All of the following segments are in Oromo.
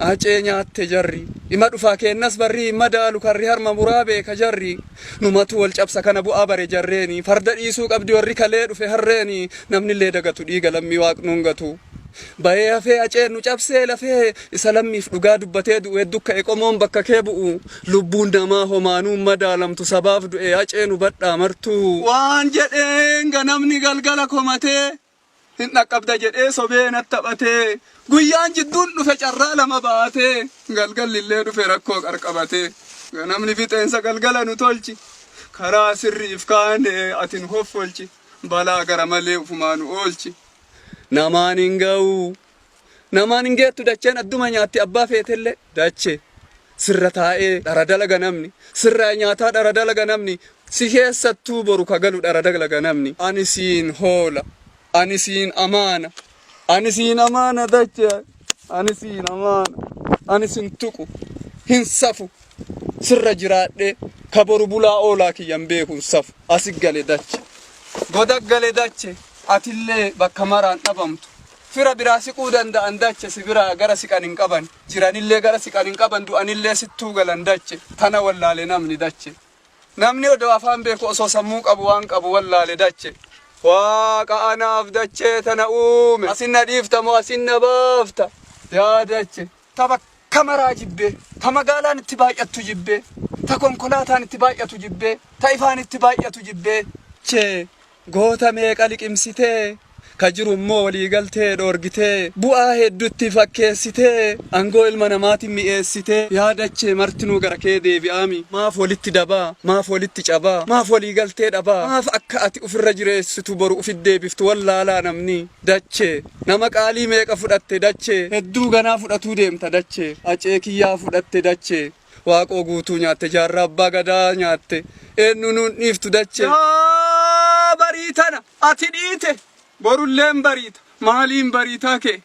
Acee nyaatte jarri. Ima dhufaa keennas barri hin madaalu karri harma muraa beeka jarri. Numatu wal cabsa kana bu'aa bare jarreeni. Farda dhiisuu qabdi warri kalee dhufe harreeni. Namnillee dagatu dhiiga lammii waaqnuun gatu. Bayee hafee aceen nu cabsee lafee isa lammiif dhugaa dubbatee du'u heddu ka'e qomoon bakka kee bu'u. Lubbuun namaa homaanuu hin madaalamtu sabaaf du'e aceen hubadhaa martuu. Waan jedheen ganamni galgala komatee Hin dhaqqabda jedhee sobee nat taphatee Guyyaan jidduun dhufe carraa lama baatee Galgallillee dhufe rakkoo qarqabatee Ganamni fixeensa galgala nu tolchi Karaa sirriif kaane ati nu hoffolchi Balaa gara malee ufumaa nu oolchi Namaan hin ga'u Namaan hin geettu dacheen adduma nyaatti abbaa feetellee Dache Sirra taa'ee dhara dalaga namni Sirraa nyaataa dhara dalaga namni Si keessattuu boru ka galu dhara dalaga namni Ani siin hoola Ani siin amaana Ani siin amaana dache Ani siin amaana Ani sin tuqu Hin safu Sirra jiraadhee Ka boru bulaa oolaa kiyya hin beeku hin safu Asi gale dache Goda gale dache Atillee bakka maraan dhabamtu Fira biraa siquu danda'an dache si biraa gara siqan hin qaban. Jiranillee gara siqan hin qaban du'anillee sittuu galan dache tana wallaale namni dache. Namni odoo afaan beeku osoo sammuu qabu waan qabu wallaale dache. Waaqa anaaf dachee tana uume asin na dhiifta moo asin na baafta yaa dache. Ta bakka maraa jibbee ta magaalaan itti baay'attu jibbee ta konkolaataan itti baay'atu jibbee ta ifaan itti baay'atu jibbee. Dachee Goota meeqa liqimsitee, ka jiru immoo walii galtee dhoorgitee, bu'aa heddutti fakkeessitee, angoo ilma namaatiin mi'eessitee, yaa dachee martinuu gara kee deebi'aami, maaf walitti dabaa, maaf walitti cabaa, maaf walii galtee dhabaa, maaf akka ati ufirra jireessitu boru ufit deebiftu wallaalaa namni, dachee, nama qaalii meeqa fudhatte dachee, hedduu ganaa fudhatuu deemta dachee, acee kiyyaa fudhatte dachee. Waaqoo Guutuu nyaatte, Jaarraa Abbaa Gadaa nyaatte, eennu nuun dhiiftu dachee. Yaa barii tana ati dhiite borulleen bariita maaliin bariitaa kee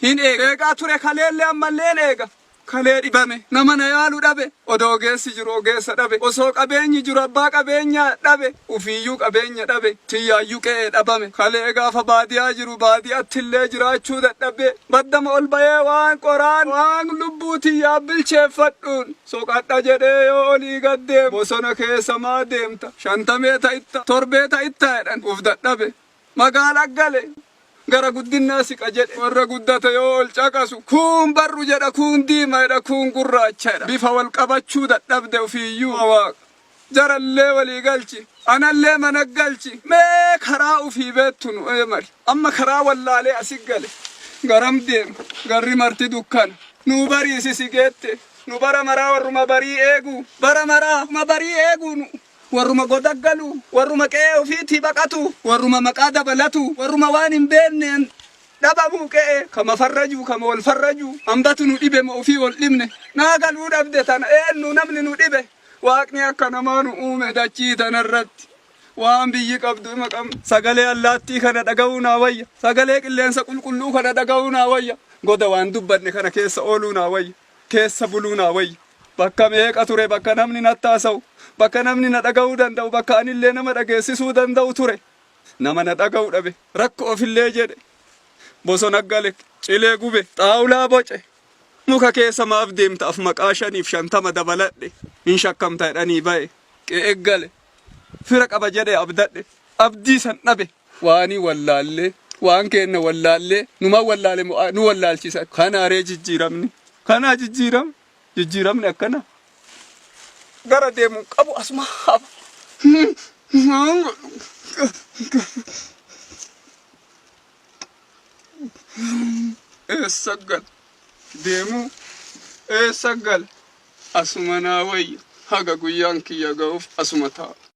hin eega eegaa ture kaleellee ammalleen eega kalee dhibame nama na yaalu dhabe odoo ogeessi jiru ogeessa dhabe osoo qabeenyi jiru abbaa qabeenyaa dhabe ufiiyyuu qabeenya dhabe tiyyaayyuu qe'ee dhabame kalee gaafa baadiyaa jiru baadiyattillee jiraachuu dadhabee Baddama ol bayee waan qoraan waan lubbuu tiyyaa bilcheeffadhuun soqadha jedhee yoo olii gad deemu bosona keessa maa deemta shantamee ta'itta torbee ta'itta jedhan uf dadhabe magaala gale gara guddinnaa siqa jedhe warra guddate yoo ol caqasu kuun barru jedha kuun diima jedha kuun gurraacha jedha bifa wal qabachuu dadhabde ufiiyyuu waaqa Jarallee walii galchi. Anallee mana galchi. Mee karaa ufii beettu nu eemari. Amma karaa wallaalee asi gale. Garam deema? Garri marti dukkana. Nuu bariisi si geette. Nu bara maraa warruma barii eegu. Bara maraa ma barii eegu nu. Warruma goda galu. Warruma qe'ee ufiitii baqatu. Warruma maqaa dabalatu. Warruma waan hin beenneen dhabamuu qe'ee. Kama farrajuu kama wal farrajuu. Hambatu nu dhibe ma ufii wal dhibne. Naa galuu dhabde tana eennu namni nu dhibe. Waaqni akka namaa nu uume dachii tanarratti. Waan biyyi qabdu ima qabna. Sagalee allaattii kana dhaga'uu naa wayya. Sagalee qilleensa qulqulluu kana dhaga'uu naa wayya. Goda waan dubbanne kana keessa ooluu naa wayya. Keessa buluu naa wayya. Bakka meeqa ture bakka namni natti haasa'u, bakka namni na dhaga'uu danda'u, bakka anillee nama dhageessisuu danda'u ture. Nama na dhaga'u dhabe. Rakkoofillee jedhe. Bosona gale, cilee gube, xaawulaa boce. Muka keessa maaf deemta af maqaa shaniif 50 dabaladhe hin shakkamta jedhanii baye qe'e gale fira qaba jedhe abdadhe abdii san dhabe waanii wallaallee waan keenna wallaallee numa wallaale mo nu wallaalchisa kanaa ree jijjiiramni kanaa jijjiiram jijjiiramni akkana gara deemu qabu asuma hafa. Eessa gala? Deemuu eessa gala? Asuma naa wayya. Haga guyyaan kiyya ga'uuf asuma taa'a.